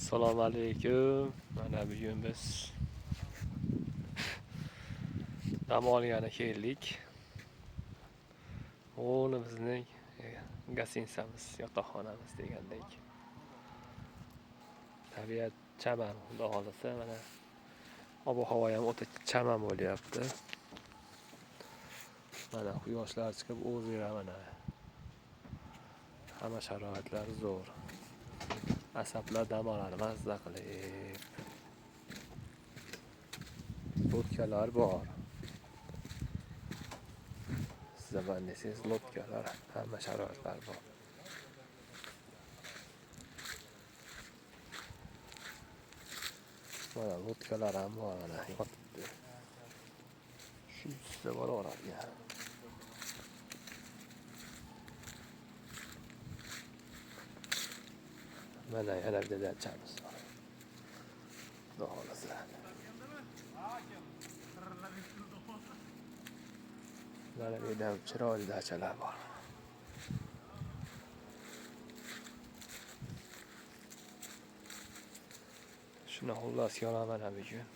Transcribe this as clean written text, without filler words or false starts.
Assalomu alaykum. Mana bugun biz dam olgani keldik. O'ni bizning gasinsamiz, yotoqxonamiz degandek. Tabiat chaman, xudo xohlasa, mana ob-havo ham o'ta chaman bo'lyapti. Mana quyoshlar chiqib o'zira mana. Hamma sharoitlar zo'r. Asablar dam oladi mazza qilib. Lodkalar bor. Siz desangiz lodkalar, hamma sharoitlar bor. Mana lodkalar ham bor, mana yotibdi. Shunchasi boraveradi. Mana yana bitta dachamiz bor. Xudo xohlasa. Mana bu yerda ham chiroyli dachalar bor. Shuni xullas mana bugun.